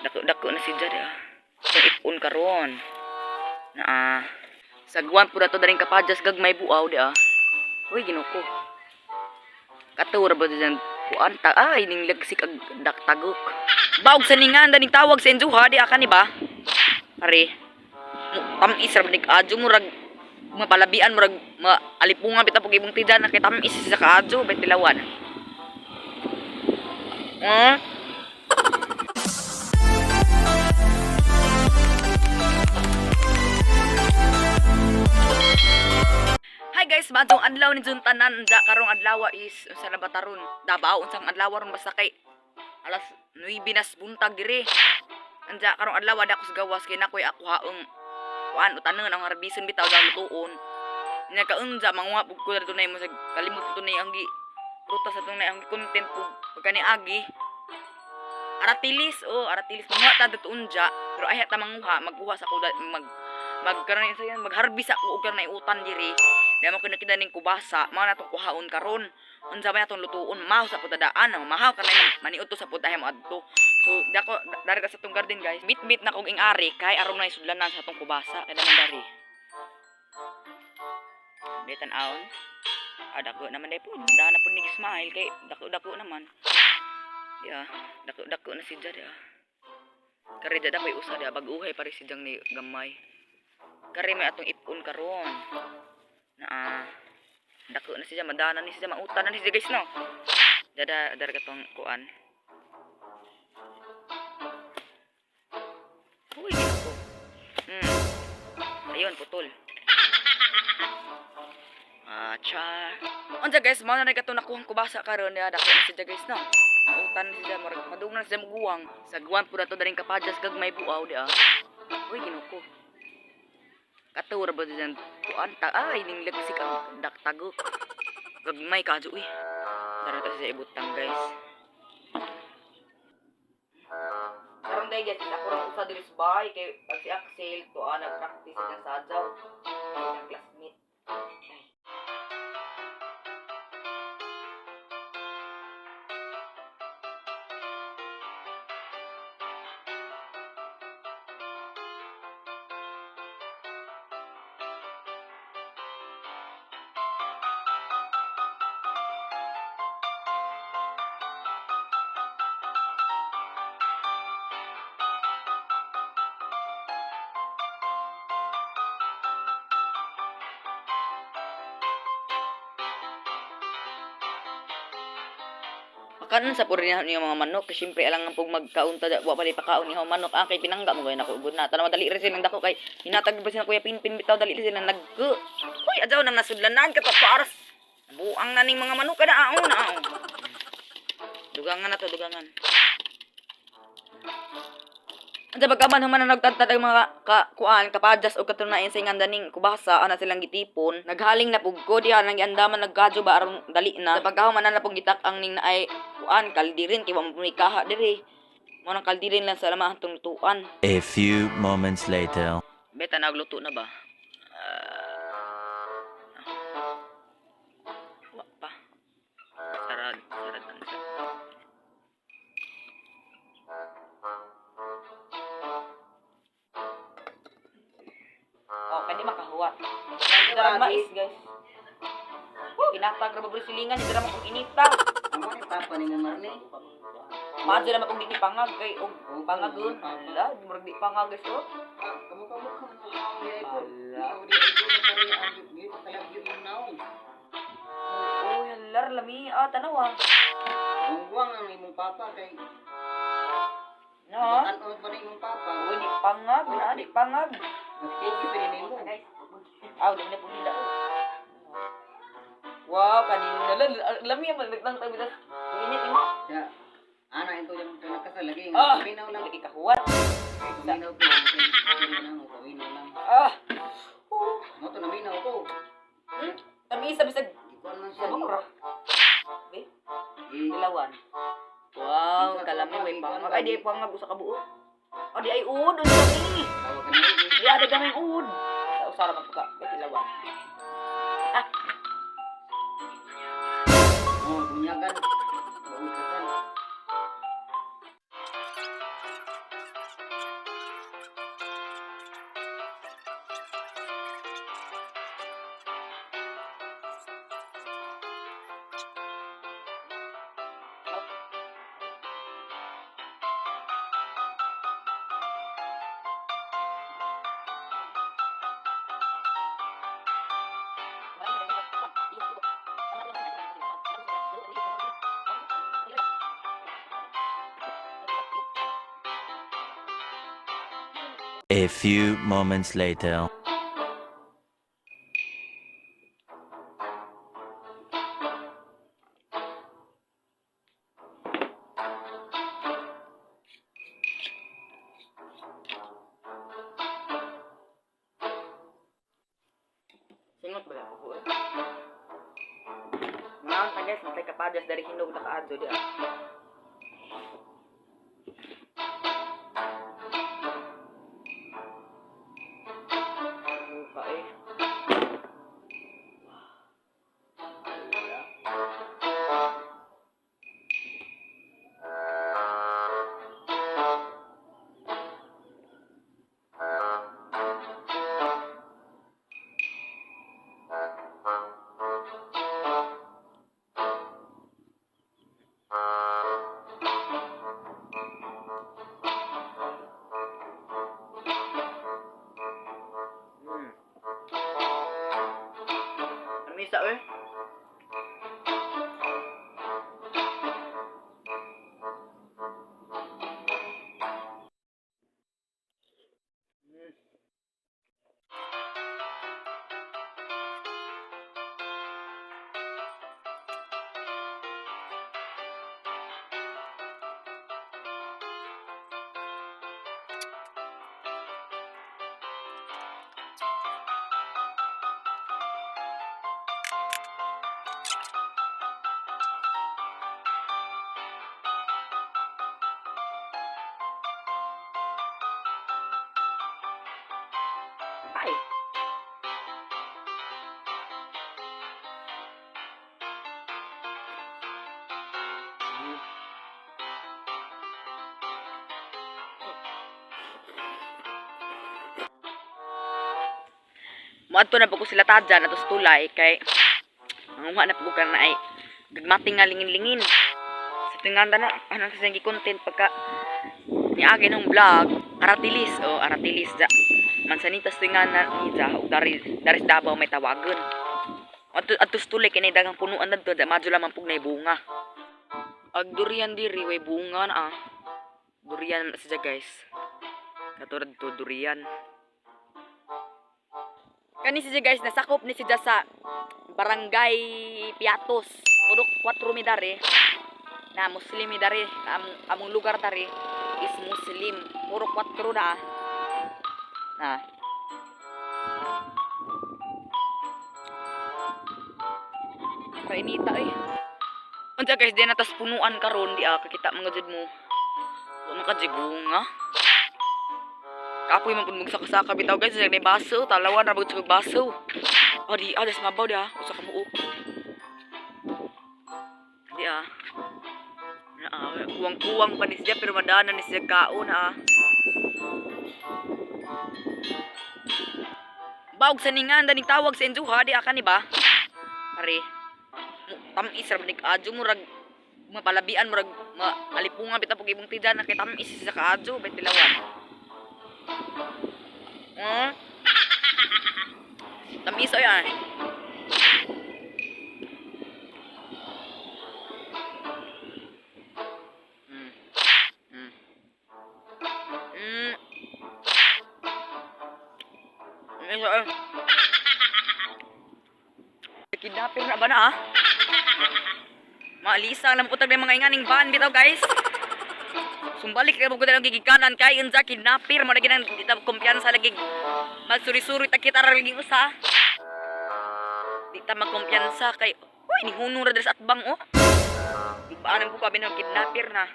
Dako-dako na si Jad ah. Itong ipon karon. Na ah. Sagwan po na to daring kapadyas gagmay buaw di ah. Uy, ginuko. Katura ba dyan kuan ta ay ning lagsik ag daktagok. Bawg sa ningan daning tawag sa injuha di ah, kani ba? Pare. Tamis ra man adyo murag mapalabian murag maalipungan bitaw pag imong tidan na kay tamis sa kaadyo bet tilawan. Hi guys, maadtong adlaw ni Jun tanan da karong adlaw is unsa na ba taron? Davao unsang adlaw ron basta kay alas 9 nas buntag dire. Anja karong adlaw da ako sa gawas kay nakoy ako haong kuan utanon ang harbison bitaw da lutuon. Nya kaunja manguha pug ko dito na mo sa kalimot ko tunay ang gi prutas sa tunay ang content pug pagkani agi. Aratilis, oh, aratilis manguha ta dito unja, pero ay ta manguha, magkuha sa kuda mag mag karon sa yan, magharvest ako og karon utan diri. Di mo kinakita ning kubasa, mao na tong kuhaon karon. Unsa may atong lutuon, mahaw sa putadaan, mahaw ka na maniudto sa putahe mo adto. So, dako dari ka sa tong garden guys. Bit-bit na kog ing-ari kay aron na isudlanan sa atong kubasa kay naman dari. Betan aon. Ah, dako naman dai po. Dana po ni smile kay dako-dako naman. Ya, dako-dako na si Jad ah. Kari dada ko'y usa da bag-uhay pare si Jang ni gamay. Kari may atong ipon karon. Na ah, dako na siya madana ni siya mautan na ni siya guys no. Dada dara katong kuan. Uy, ginoo. Ayun, putol. Ah, char. Unsa guys, mao na rin katong nakuhang kubasa karon ya dako na siya guys no. Mautan na siya murag madung na siya muguwang. Sagwan pud ato daring kapadyas gagmay buaw di ah. Uy, ginoo. Katura ba dyan kuan ta ay ning lagsik ang daktagok. Gagmay kadyo uy. Dara ta sa ibutang guys. Karon day guys, ako rang usa diri sa bahay kay pag si Axel to ah, nag-practice siya sa adjaw. Ang classmate. Ay. Pakanon sa puri niya mga manok kasi syempre alang ang pug magkaon ta wa pa pakaon ni manok ang kay pinangga mo gay nako gud na tanaw dali rin silang dako kay hinatag ba sila Kuya Pinpin bitaw dali rin sila nagko. Uy, adyaw nang nasudlanan ka paras. Buang na ning mga manok kada aon na aon. Dugangan na to, dugangan. Anja pagkaman human na nagtadtad ang mga ka, kuan kapadyas o katunayan sa inganda ning kubasa ana silang gitipon naghaling na pug ko diha nang giandaman naggadyo ba aron dali na sa pagkahuman na pug gitak ang ning naay kuan kaldirin kay wa man puy kaha diri mo nang kaldirin lang sa lamahan tong lutuan. A few moments later. Beta nagluto na ba? Wa pa. Sarad, sarad ang siya. Oh, kani makahuwat. Darag mais, guys. Oh, ginatag ra ba bro silingan, di ra mo kong inita. Amo ni papa ni mo Marne. Maadyo naman kung di ni pangag kay og pangagon. Ala, di murag di pangag guys oh. Kamu kamu kamu di ay po. Ala. Di ay po pare ang di kalagyo mo naong. Oh, halar lami ah tanawa. Gungguang ang imong papa kay No. Ano pa ni imong papa? Uy, di pangag, na di pangag. Thank you pa nimo. Aw, di na po nila. Wow, kanina lami ang nagtang tabi tas. Init imo. Ya. Ana ito yung nakasal lagi. Ah, Kaminaw lang. lagi kahuwat. Kaminaw ko. Kaminaw ko. Kaminaw lang. Ah. Mo to naminaw ko. Tabi isa bisag Ikuan man siya. sabong ra. Be, Gi- dilawan. Wow, kalami may pangag. Ay, di ay pangag usa ka buo. Oh, di ay uod, unsa ni? Tawag ka na. Di ada gamay uod. Sa usara man ka, be dilawan. Ah, Oh, bunyagan. Bawi kasal. A few moments later. Singot ba ako eh? Mga ka guys, matay kapadyas dari hinog na kaadyo di ah. Buka eh. Misa eh. Ay. Moadto na po ko sila tadya na tulay kay manguha na po ko na ay gagmating nga lingin-lingin. Sa tinganda na ano sa siyang content pagka niagi ng vlog aratilis o aratilis da mansanitas tingan na ni ja ug dari dari sa Davao may tawagon. Adto adto tulay kay daghang punuan dadto da madyo lamang pug nay bunga. Ag durian diri way bunga na ah. Durian na siya guys. Katulad to durian. Kani siya guys nasakop ni siya sa Barangay Piatos. Purok 4 mi dari na Muslim mi dari among, among lugar dari is Muslim. Puro 4 na ah. Na. Kainita eh. Unsa guys, di na tas punuan karon di ah kakita mga jud mo. Wa man ka jud bunga. Kapoy man pud magsaka-saka bitaw guys, sa baso, talawan ra bagud sa baso. Oh, di ah, das mabaw di ah, usa ka buok. Di ah. Na ah, kuwang-kuwang pa ni siya pero madana ni siya kaon ah. Bawg sa ningan daning tawag sa injuha di ah ni ba? Pare. Tamis ra man kaadyo murag mapalabian murag maalipungan bitaw pag imong tidan na kay tamis sa kaadyo bay tilawan. Tamis oy ah. Tamis oy. Kidnapping na ba na ah? Maalisa lang putag ng mga inganing van bitaw guys. Sumbalik ka mo ang gigikanan kay unsa kidnapper mo lagi nang di ta kumpiyansa lagi. Magsuri-suri ta kita ra lagi usa. Di ta magkumpiyansa kay uy ni hunong ra diri sa atbang oh. Di pa anang ko kabi ng kidnapper na.